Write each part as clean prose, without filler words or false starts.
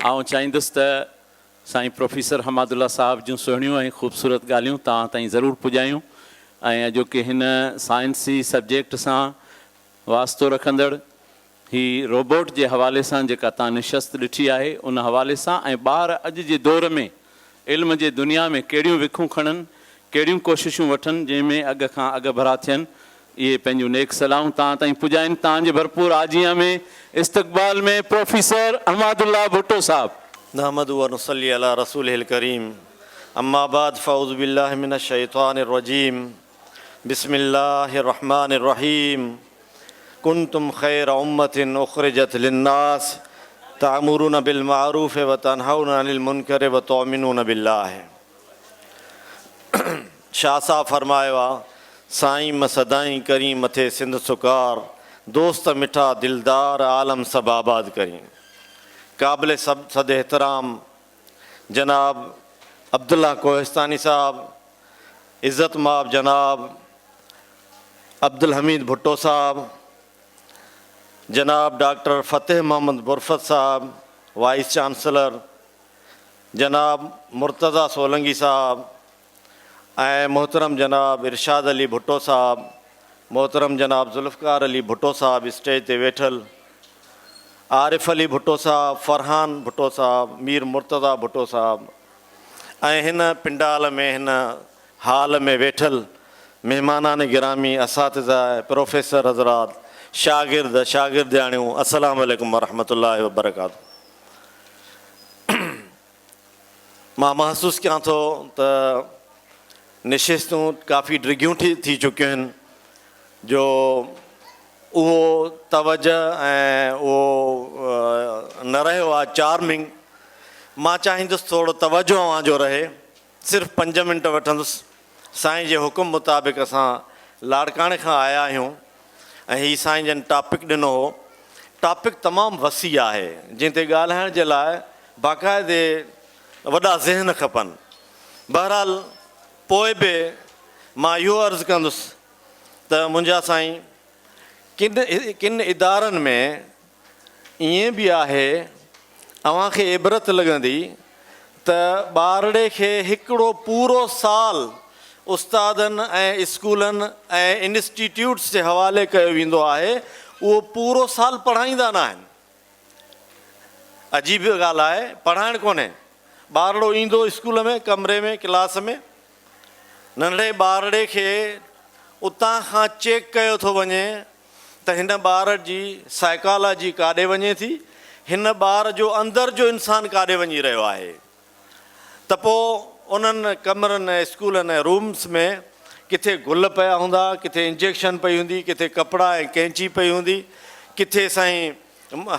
آئون چاهيندس ته سائين پروفيسر حماد الله صاحب جون سهڻيون ۽ خوبصورت ڳالهيون توهان تائين ضرور پڄايون ۽ اڄوڪي هن سائنسي سبجيڪٽ سان واسطو رکندڙ هي روبوٽ جي حوالي سان جيڪا توهان نشست ڏٺي آهي ان حوالي سان ۽ ٻار اڄ جي دور ۾ علم جي دنيا ۾ ڪهڙيون وکون کڻن ڪهڙيون ڪوششون وٺن جنهن ۾ اڳ کان اڳڀرا ٿين اهي پنهنجون نيڪ صلاحون توهان تائين پڄائين. توهان جي ڀرپور آجيان ۾ استقبال ۾ پروفيسر حماد الله ڀٽو صاحب. نحمده ونصلي علي رسوله الڪريم اما بعد فاعوذ بالله من الشيطان الرجيم بسم الله الرحمن الرحيم ڪنتم خير امة اخرجت للناس تامرون بالمعروف وتنهون عن المنڪر وتؤمنون بالله. شاهه صاحب فرمايو آ، سائين م سدائين ڪرين مٿي سنڌ سڪار، دوست مٺا دلدار عالم سڀ آباد ڪرين. قابل صد احترام جناب عبدالله ڪوهستاني صاحب، عزت ماب جناب عبدالحميد ڀٽو صاحب، جناب ڊاڪٽر فتح محمد برفت صاحب وائيس چانسلر، جناب مرتضيٰ سولنگي صاحب ۽ محترم جناب ارشاد علي ڀٽو صاحب، محترم جناب ذوالفقار علي ڀٽو صاحب اسٽيج تي ويٺل، عارف علي ڀٽو صاحب، فرحان ڀٽو صاحب، مير مرتضيٰ ڀٽو صاحب ۽ هن پنڊال ۾ هن هال ۾ ويٺل مهمانان گرامي، اساتذه، پروفيسر حضرات، شاگرد، شاگردياڻيون، السلام عليڪم ورحمة الله وبرڪاته. مان محسوس ڪيان ٿو ته نشستون ڪافي ڊگهيون ٿي چڪيون آهن جو اهو توجه ۽ اهو نه رهيو آهي چارمنگ. مان چاهيندس ٿورو توجه اوهان جو رهي. صرف پنج منٽ وٺندس. سائين جي حڪم مطابق اسان لاڙڪاڻي کان آيا آهيون ۽ هي سائين جن ٽاپڪ ڏنو هو. ٽاپڪ تمام وسيع آهي جنهن تي ڳالهائڻ جي لاء باقاعدي وڏا ذهن کپن. بهرحال پوء به مان اهو عرض ڪندس ته منهنجا سائين ڪن ڪن ادارن ۾ ائين به آهي اوهان کي عبرت لڳندي ته ٻارڙي کي هڪڙو پورو سال استادن ۽ اسڪولن ۽ انسٽيٽيوٽس جي حوالي ڪيو ويندو آهي اهو پورو سال پڙهائيندا ناهن. عجيب ڳالهه آهي پڙهائڻ ڪونهي ٻارڙو ايندو اسڪول ۾ ڪمري ۾ ڪلاس ۾ ننڍڙي ٻارڙي کي اتان کان چيڪ ڪيو ٿو وڃي ته هن ٻار جي سائيڪالاجي ڪاڏي وڃي ٿي، هن ٻار جو اندر جو انسان ڪاڏي وڃي رهيو آهي ته پوء انهن ڪمرن ۽ اسڪولن ۽ رومس ۾ ڪٿي گل پيا هوندا، ڪٿي انجيڪشن پئي هوندي، ڪٿي ڪپڙا ۽ قينچي پئي هوندي، ڪٿي سائين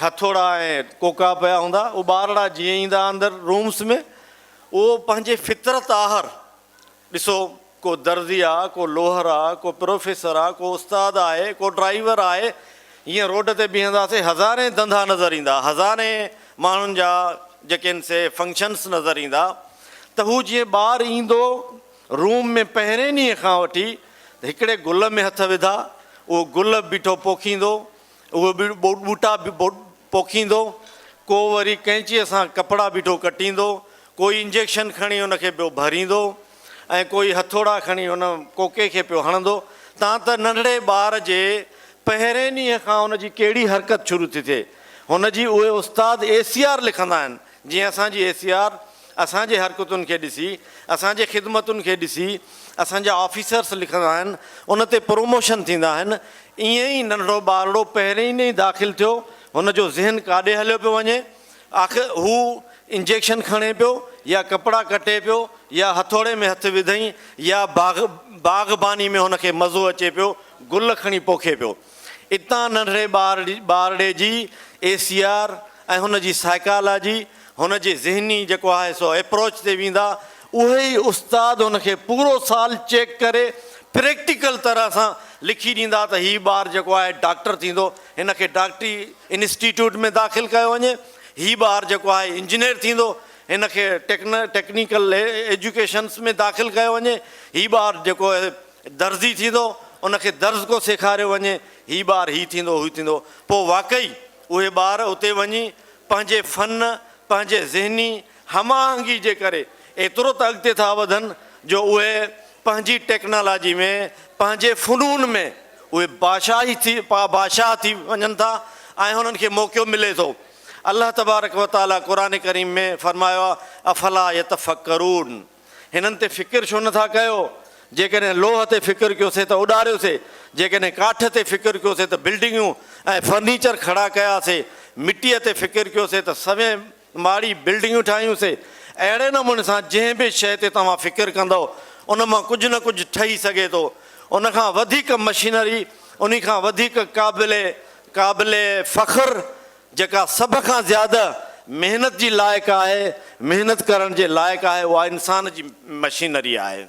هٿوڙا ۽ ڪوڪا پيا هوندا، اهي ٻارڙا جيئن ايندا اندر رومس ۾ اهو پنهنجي فطرت آهر ڏسو ڪو درزي آ، ڪو لوهر آ، ڪو پروفيسر آ، ڪو استاد آهي، ڪو ڊرائيور آهي، هيئن روڊ تي بيهنداسين هزارين ڌنڌا نظر ايندا، هزارين ماڻهن جا جيڪي آهن سي فنڪشنس نظر ايندا ته هو جيئن ٻار ايندو روم ۾ پهرين ڏينهن کان وٺي هڪڙي گل ۾ هٿ وڌا، اهو گل بيٺو پوکيندو، اهي به ٻوٽا به پوکيندو، ڪو وري قينچيء سان ڪپڙا بيٺو ڪٽيندو، ڪوئي انجيڪشن کڻي ان کي پيو ڀريندو ۽ ڪوئي هٿوڙا کڻي ان ڪوڪي کي پيو هڻندو، تان ته ننڍڙي ٻار جي پهرين ڏينهن کان ان جي ڪهڙي حرڪت شروع ٿي ٿئي، هن جي اهي استاد اي سي آر لکندا آهن، جيئن اسان جي اي سي آر اسان جي حرڪتن کي ڏسي، اسان جي خدمتن کي ڏسي اسان جا آفيسرس لکندا آهن، ان تي پروموشن ٿيندا آهن، ائين ئي ننڍڙو ٻارڙو پهرين ڏينهن داخل ٿيو، هن جو ذهن ڪاڏي هليو پيو وڃي، آخر هو انجيڪشن کڻي پيو يا ڪپڙا ڪٽي پيو يا هٿوڙي ۾ هٿ وڌئين يا باغ باغباني ۾ هن کي مزو اچي پيو، گل کڻي پوکي پيو. اتان ننڍڙي ٻارڙي جي اي سي آر ۽ هن جي سائيڪالاجي، هن جي ذهني جيڪو آهي سو ايپروچ تي ويندا، اهي ئي استاد هن کي پورو سال چيڪ ڪري پريڪٽيڪل طرح سان لکي ڏيندا ته هي ٻار جيڪو آهي ڊاڪٽر ٿيندو، هن کي ڊاڪٽري انسٽيٽيوٽ ۾ داخل ڪيو وڃي، هي ٻار جيڪو آهي انجنيئر ٿيندو، هن کي ٽيڪنيڪل ايجوڪيشنس ۾ داخل ڪيو وڃي، هي ٻار جيڪو آهي درزي ٿيندو، ان کي درزڪو سيکاريو وڃي، هي ٻار هي ٿيندو هو ٿيندو، پوء واقعي اهي ٻار اتي وڃي پنهنجي فن، پنهنجي ذهني هم آهنگي جي ڪري ايترو ته اڳتي ٿا وڌن جو اهي پنهنجي ٽيڪنالاجي ۾ پنهنجي فنون ۾ اهي بادشاهي ٿي بادشاهه ٿي وڃن ٿا ۽ هنن کي موقعو ملي ٿو. الله تبارڪ و تعالي قرآن ڪريم ۾ فرمايو آهي افلا يتفڪرون هنن تي فڪر ڇو نٿا ڪيو؟ جيڪڏهن لوهه تي فڪر ڪيوسي ته اڏاريوسي، جيڪڏهن ڪاٺ تي فڪر ڪيوسي ته بلڊنگيون ۽ فرنيچر کڙا ڪياسي، مٽيء تي فڪر ڪيوسي ته سوين ماڙي بلڊنگيون ٺاهيونسي. اهڙي نموني سان جنهن به شيء تي توهان فڪر ڪندؤ ان مان ڪجهه نه ڪجهه ٺهي سگهي ٿو. ان کان وڌيڪ مشينري، انهي کان وڌيڪ قابل قابل فخر جيڪا سڀ کان زياده محنت جي لائق آهي، محنت ڪرڻ جي لائق آهي اها انسان جي مشينري آهي.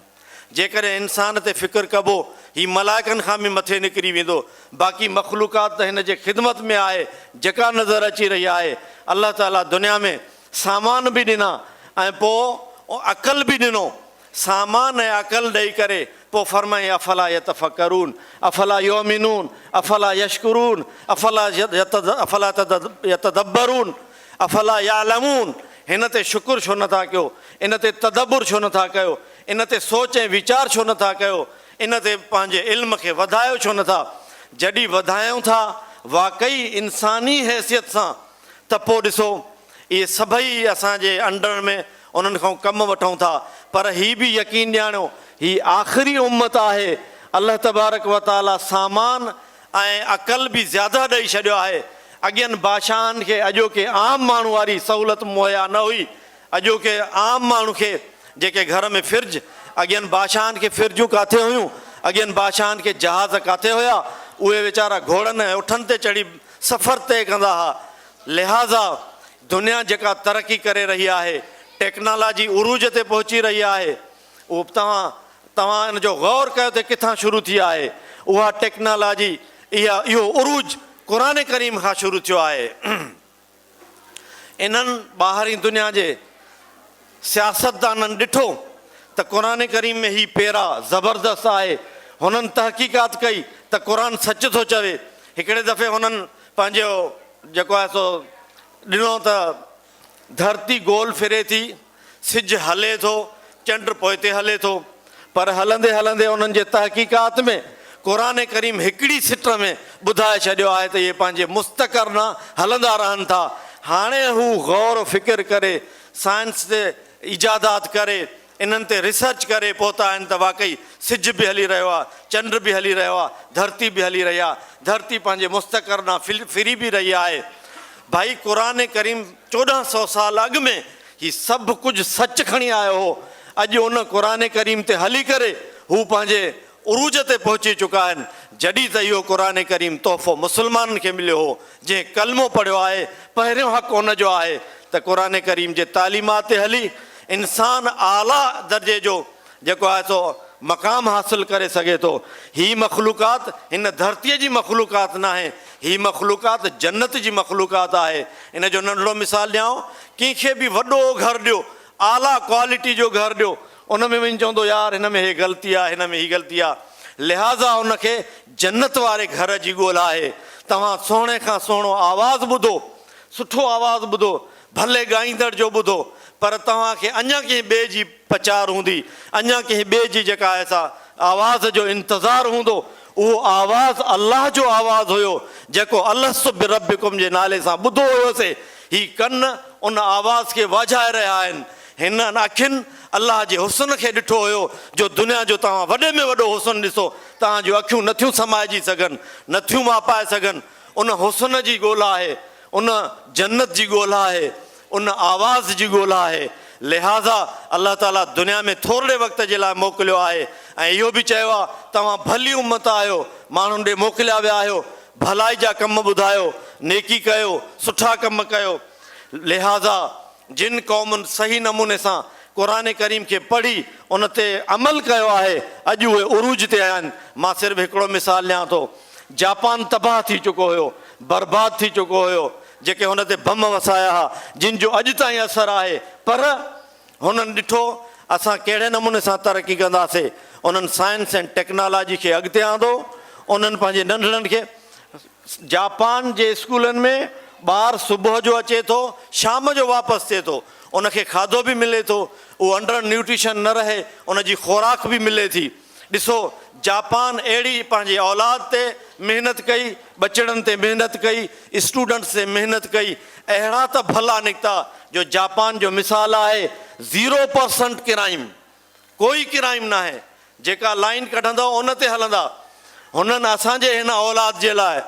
جيڪڏهن انسان تي فڪر ڪبو هي ملائڪن کان به مٿي نڪري ويندو. باقي مخلوقات ته هن جي خدمت ۾ آهي جيڪا نظر اچي رهي آهي. الله تعالي دنيا ۾ سامان به ڏنا ۽ پوء عقل به ڏنو. سامان ۽ عقل ڏئي ڪري پوء فرمائين افلا يتفڪرون افلا يؤمنون افلا يشڪرون افلا افلا يتدبرون افلا يعلمون هن تي شڪر ڇو نٿا ڪيو ان تي تدبر ڇو نٿا ڪيو ان تي سوچ ۽ ويچار ڇو نٿا ڪيو ان تي پنهنجي علم کي وڌايو ڇو نٿا جڏهن وڌايون ٿا واقعي انساني حيثيت سان ته پوء ڏسو اهي سڀئي اسان جي انڊر ۾ انهن کان ڪم وٺون ٿا پر هي به يقين ڄاڻيو هي آخري امت آهي الله تبارڪ و تعالي سامان ۽ عقل به زياده ڏئي ڇڏيو آهي اڳين بادشاهن کي اڄوڪي عام ماڻهو واري سهولت مهيا نه هئي اڄوڪي عام ماڻهو کي جيڪي گهر ۾ فرج اڳين بادشاهن کي فرجون ڪاٿي هيون اڳين بادشاهن کي جهاز ڪاٿي هيا اهي ويچارا گهوڙن ۽ اٺن تي چڙهي سفر طئي ڪندا ها لهٰذا دنيا جيڪا ترقي ڪري رهي آهي، ٽيڪنالاجي عروج تي پهچي رهي آهي، اهو توهان توهان ان جو غور ڪيو ته ڪٿان شروع ٿي آهي، اها ٽيڪنالاجي اها اهو عروج قرآن ڪريم کان شروع ٿيو آهي. انهن ٻاهرين دنيا جي سياستدانن ڏٺو ته قرآن ڪريم ۾ هي پيرا زبردست آهي، هنن تحقيقات ڪئي ته قرآن سچ ٿو چوي، هڪڙي دفعي هنن پنهنجو جيڪو آهي سو ڏنو ته ڌرتي گول ڦري ٿي، سج هلي ٿو، چنڊ پوئتي هلي ٿو، پر هلندي هلندي انهن جي تحقيقات ۾ قرآن ڪريم هڪڙي سٽ ۾ ٻڌائي ڇڏيو آهي ته اهي پنهنجي مستقر ڏانهن هلندا رهن ٿا. هاڻي هو غور و فڪر ڪري، سائنس تي ايجادات ڪري، انهن تي ريسرچ ڪري پهتا آهن ته واقعي سج به هلي رهيو آهي، چنڊ به هلي رهيو آهي، ڌرتي به هلي رهي آهي، ڌرتي پنهنجي مستقر ڏانهن ڦري به رهي آهي. ڀائي قرآن ڪريم 14 سو سال اڳ ۾ هي سڀ ڪجهه سچ کڻي آيو هو، اڄ ان قرآن ڪريم تي هلي ڪري هو پنهنجي عروج تي پهچي چڪا آهن، جڏهن ته اهو قرآن ڪريم تحفو مسلمانن کي مليو هو، جنهن ڪلمو پڙهيو آهي، پهريون حق ان جو آهي ته قرآن ڪريم جي تعليمات تي هلي انسان اعليٰ درجي جو جيڪو آهي سو مقام حاصل ڪري سگهي ٿو. هي مخلوقات هن ڌرتيء جي مخلوقات ناهي، هي مخلوقات جنت جي مخلوقات آهي. ان جو ننڍڙو مثال ڏيانو، ڪنهن کي به وڏو گهر ڏيو، اعليٰ ڪوالٽي جو گهر ڏيو، ان ۾ وڃي چوندو يار هن ۾ هي غلطي آهي، هن ۾ هي غلطي آهي. لهٰذا ان کي جنت واري گهر جي ڳولا آهي. توهان سهڻي کان سهڻو آواز ٻڌو، سٺو آواز ٻڌو، ڀلي ڳائيندڙ جو ٻڌو، پر توهان کي اڃا ڪنهن ٻئي جي پچار هوندي، اڃا ڪنهن ٻئي جي جيڪا آهي سا آواز جو انتظار هوندو. اهو آواز الله جو آواز هيو، جيڪو الست بربڪم جي نالي سان ٻڌو هيوسي. هي ڪن ان آواز کي واجهائي رهيا آهن. هنن اکين الله جي حسن کي ڏٺو هيو، جو دنيا جو توهان وڏي ۾ وڏو حسن ڏسو، توهان جون اکيون نٿيون سمائجي سگهن، نٿيون ماپائي سگهن. ان حسن جي ڳولا آهي، ان جنت جي ڳولا آهي، ان آواز جي ڳولا آهي. لهٰذا الله تعاليٰ دنيا ۾ ٿورڙي وقت جي لاء موڪليو آهي ۽ اهو به چيو آهي، توهان ڀلي امت آهيو، ماڻهن ڏي موڪليا ويا آهيو، ڀلائي جا ڪم ٻڌايو، نيڪي ڪيو، سٺا ڪم ڪيو. لهٰذا جن قومن صحيح نموني سان قرآن ڪريم کي پڙهي ان تي عمل ڪيو آهي، اڄ اهي عروج تي آهن. مان صرف هڪڙو مثال ڏيان ٿو. جاپان تباهه ٿي چڪو هيو، برباد ٿي چڪو هيو، جيڪي هن تي بم وسايا ها، جن جو اڄ تائين اثر آهي، پر هنن ڏٺو اسان ڪهڙي نموني سان ترقي ڪنداسي، انهن سائنس ۽ ٽيڪنالاجي کي اڳتي آندو، انهن پنهنجي ننڍڙن کي جاپان جي اسڪولن ۾ ٻار صبح جو اچي ٿو، شام جو واپس ٿئي ٿو، ان کي کاڌو به ملي ٿو، اهو انڊر نيوٽريشن نه رهي، ان جي خوراڪ به ملي ٿي. ڏسو جاپان اهڙي پنهنجي اولاد تي محنت ڪئي، ٻچڙن تي محنت ڪئي، اسٽوڊنٽس تي محنت ڪئي، اهڙا ته ڀلا نڪتا جو جاپان جو مثال آهي زيرو پرسنٽ ڪرائيم، ڪوئي ڪرائيم ناهي، جيڪا لائين ڪڍندؤ ان تي هلندا. هنن اسان جي هن اولاد جي لاء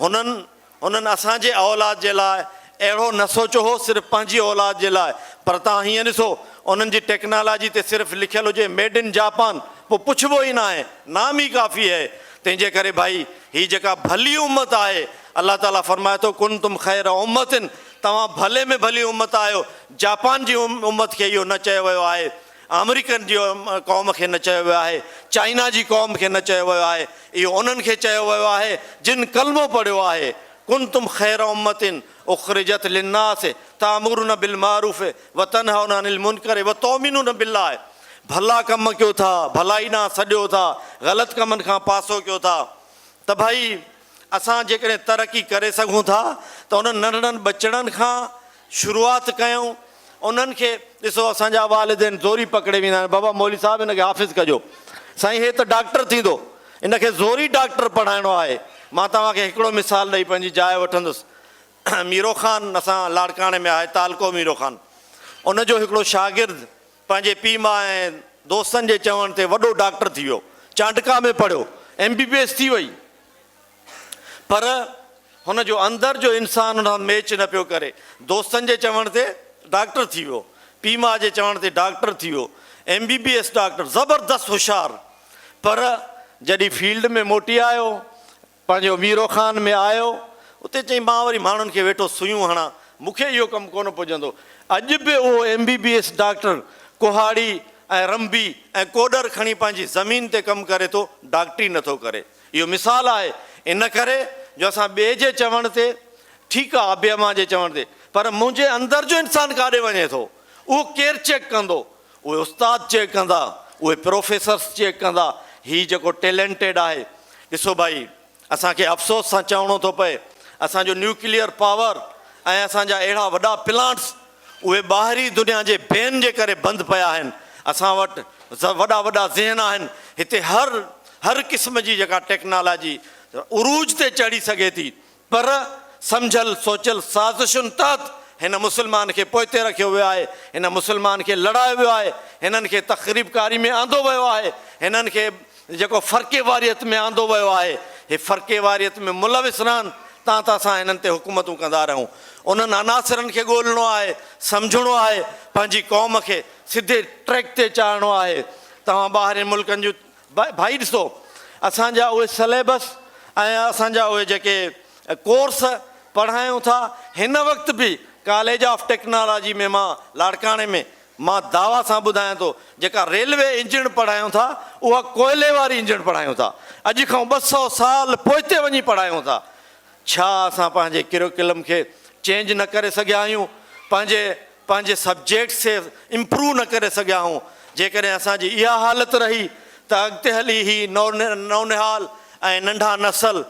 هنن هنن اسان جي اولاد جي لاء اهڙو نه سوچيو هو صرف پنهنجي اولاد جي لاء پر توهان هيئن ڏسو انهن جي ٽيڪنالاجي تي صرف لکيل هجي ميڊ ان جاپان پوء پڇبو ئي ناهي نام ئي ڪافي هي تنهن جي ڪري ڀائي هي جيڪا ڀلي امت آهي الله تعالي فرمائي ٿو ڪنتم خير امة توهان ڀلي ۾ ڀلي امت آهيو جاپان جي امت کي اهو نه چيو ويو آهي آمريڪن جي قوم کي نه چيو ويو آهي، چائنا جي قوم کي نه چيو ويو آهي، اهو انهن کي چيو ويو آهي جن ڪلمو پڙهيو آهي، ڪنتم خير امة اخرجت للناس تامرون بالمعروف وتنهون عن المنڪر وتؤمنون بالله ڀلا ڪم ڪيو ٿا، ڀلائي ڏانهن سڏيو ٿا، غلط ڪمن کان پاسو ڪيو ٿا ته ڀائي اسان جيڪڏهن ترقي ڪري سگهون ٿا ته انهن ننڍڙن ٻچڙن کان شروعات ڪيون انهن کي ڏسو اسان جا والدين زوري پڪڙي ويندا آهن بابا مولوي صاحب هن کي حافظ ڪجو سائين هي ته ڊاڪٽر ٿيندو ان کي زوري ڊاڪٽر پڙهائڻو آهي مان توهان کي هڪڙو مثال ڏئي پنهنجي جاء وٺندس ميرو خان اسان لاڙڪاڻي ۾ آهي تعلقو ميرو خان ان جو هڪڙو شاگرد پنهنجي پيء ماء ۽ دوستن جي چوڻ تي وڏو ڊاڪٽر ٿي ويو چانڊڪا ۾ پڙهيو ايم بي بي ايس ٿي وئي پر هن جو اندر جو انسان هن سان ميچ نه پيو ڪري. دوستن جي چوڻ تي ڊاڪٽر ٿي ويو. پيء ماء جي چوڻ تي ڊاڪٽر ٿي ويو. M B B S doctor, زبردست هوشيار. پر جڏهن فيلڊ ۾ موٽي آيو، پنهنجو ميرو خان ۾ آيو، اتي چئي مان وري ماڻهن کي ويٺو سوئيون هڻان، مون کي اهو ڪم ڪونه پڄندو. اڄ به اهو M B B S doctor ڪهاڙي ۽ رنبي ۽ ڪوڏر کڻي پنهنجي زمين تي ڪم ڪري ٿو، ڊاڪٽري نٿو ڪري. اهو مثال آهي ان ڪري جو اسان ٻئي جي چوڻ تي ٺيڪ آ ابي امان جي چوڻ تي پر منهنجي اندر جو انسان ڪاڏي وڃي ٿو اهو ڪير چيڪ ڪندو اهي استاد چيڪ ڪندا اهي پروفيسرس چيڪ ڪندا هي جيڪو ٽيلنٽيڊ آهي ڏسو ڀائي اسان کي افسوس سان چوڻو ٿو پئي اسان جو نيوڪليئر پاور ۽ اسان جا اهڙا وڏا پلانٽس اهي ٻاهرين دنيا جي بين جي ڪري بند پيا آهن. اسان وٽ وڏا وڏا ذهن آهن. هتي هر هر قسم جي جيڪا ٽيڪنالاجي عروج تي چڙهي سگهي ٿي پر سمجهيل سوچيل سازشن تحت هن مسلمان کي پوئتي رکيو ويو آهي. هن مسلمان کي لڙايو ويو آهي. هنن کي تخريب ڪاري ۾ آندو ويو آهي. هنن کي جيڪو فرقيواريت ۾ آندو ويو آهي، هي فرقيواريت ۾ ملوث رهن تان ته اسان هنن تي حڪومتون ڪندا رهون. انهن عناصرن کي ڳولڻو آهي، سمجهڻو آهي، پنهنجي قوم کي سڌي ٽريڪ تي چاڙهڻو آهي. توهان ٻاهرين ملڪن جون ڀائي ڏسو، اسان جا اهي سليبس ۽ اسان جا اهي جيڪي ڪورس پڙهايون ٿا، هن وقت به ڪاليج آف ٽيڪنالاجي ۾ مان لاڙڪاڻي ۾ مان دعويٰ سان ٻڌايان ٿو جيڪا ريلوي انجڻ پڙهايون ٿا اها ڪوئلي واري انجڻ پڙهايون ٿا اڄ کان 200 سال پوئتي وڃي پڙهايون ٿا ڇا اسان پنهنجي ڪريڪولم کي چينج نه ڪري سگهيا آهيون پنهنجي پنهنجي سبجيڪٽس کي امپروو نه ڪري سگهيا آهيون جيڪڏهن اسان جي اها حالت رهي ته اڳتي هلي هي نونهال ۽ ننڍا نسل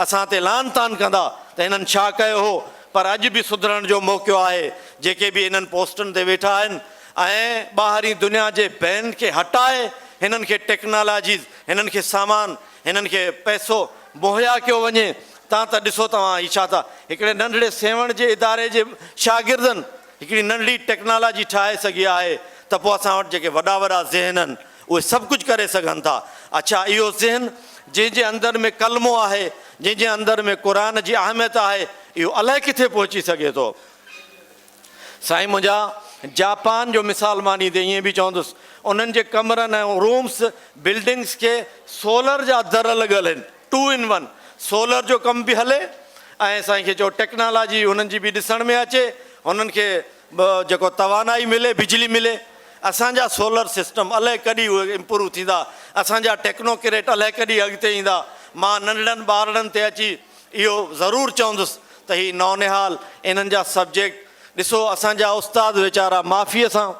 اسان تي لعن طعن ڪندا ته هنن ڇا ڪيو هو پر اڄ به سڌرڻ جو موقعو آهي جيڪي به انهن پوسٽن تي ويٺا آهن ۽ ٻاهرين دنيا جي بين کي هٽائي هنن کي ٽيڪنالاجيز هنن کي سامان هنن کي پئسو مهيا ڪيو وڃي تان ته ڏسو توهان هي ڇا ٿا هڪڙي ننڍڙي سيوهڻ جي اداري جي شاگردن هڪڙي ننڍڙي ٽيڪنالاجي ٺاهي سگهي آهي ته پوء اسان وٽ جيڪي وڏا وڏا ذهن آهن اهي سڀ ڪجهه ڪري سگهن ٿا. اڇا اهو ذهن جنهن جي اندر ۾ ڪلمو آهي، جنهن جي اندر ۾ قرآن جي اهميت آهي، اهو الائي ڪٿي پهچي سگهي ٿو. سائين منهنجا جاپان جو مثال مان ڏيندي ائين به چوندس، انهن جي ڪمرن ۽ رومس، بلڊنگس کي سولر جا در لڳل آهن، ٽو ان ون، سولر جو ڪم به هلي ۽ سائين کي چئو ٽيڪنالاجي هنن جي به ڏسڻ ۾ اچي، هنن کي به جيڪو توانائي ملي بجلي ملي اسان جا سولر سسٽم الائي ڪڏهن اهي امپروو ٿيندا اسان جا ٽيڪنوڪريٽ الائي ڪڏهن اڳتي ايندا مان ننڍڙن ٻارڙن تي اچي اهو ضرور چوندس ته هي نونهال انهن جا سبجيڪٽ ڏسو اسان جا استاد ويچارا معافي سان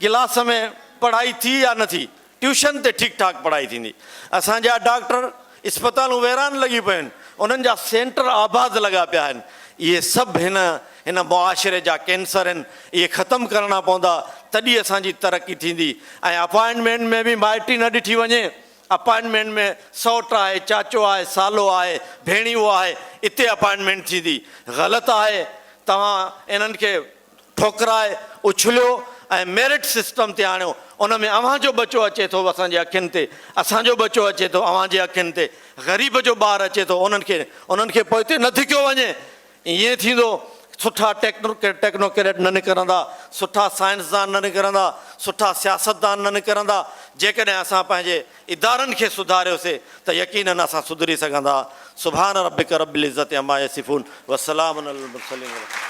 ڪلاس ۾ پڙهائي ٿي يا نه ٿي ٽيوشن تي ٺيڪ ٺاڪ پڙهائي ٿيندي. اسان جا ڊاڪٽر اسپتالون ويران لڳيون پيون آهن، انهن جا سينٽر آباد لڳا پيا آهن. اهي سڀ هن هن معاشري جا ڪينسر آهن، اهي ختم ڪرڻا پوندا تڏهن اسان جي ترقي ٿيندي ۽ اپائنٽمينٽ ۾ به مائٽي نه ڏٺي وڃي، اپائنٽمينٽ ۾ سئوٽ آهي، چاچو آهي، سالو آهي، ڀيڻيو آهي، اتي اپائنٽمينٽ ٿيندي، غلط آهي، توهان انهن کي ٺوڪرائي اڇليو ۽ ميرٽ سسٽم تي آڻيو، ان ۾ اوهان جو ٻچو اچي ٿو اسان جي اکين تي، اسان جو ٻچو اچي ٿو اوهان جي اکين تي، غريب جو ٻار اچي ٿو انهن کي انهن کي پوئتي نه ڌڪيو وڃي، ائين ٿيندو سٺا ٽيڪنوڪريٽ نه نڪرندا، سٺا سائنسدان نه نڪرندا، سٺا سياستدان نه نڪرندا، جيڪڏهن اسان پنهنجي ادارن کي سڌاريوسي ته يقينن اسان سڌري سگهندا. سبحان ربک رب العزت عما يصفون وسلام علي المرسلين والحمد.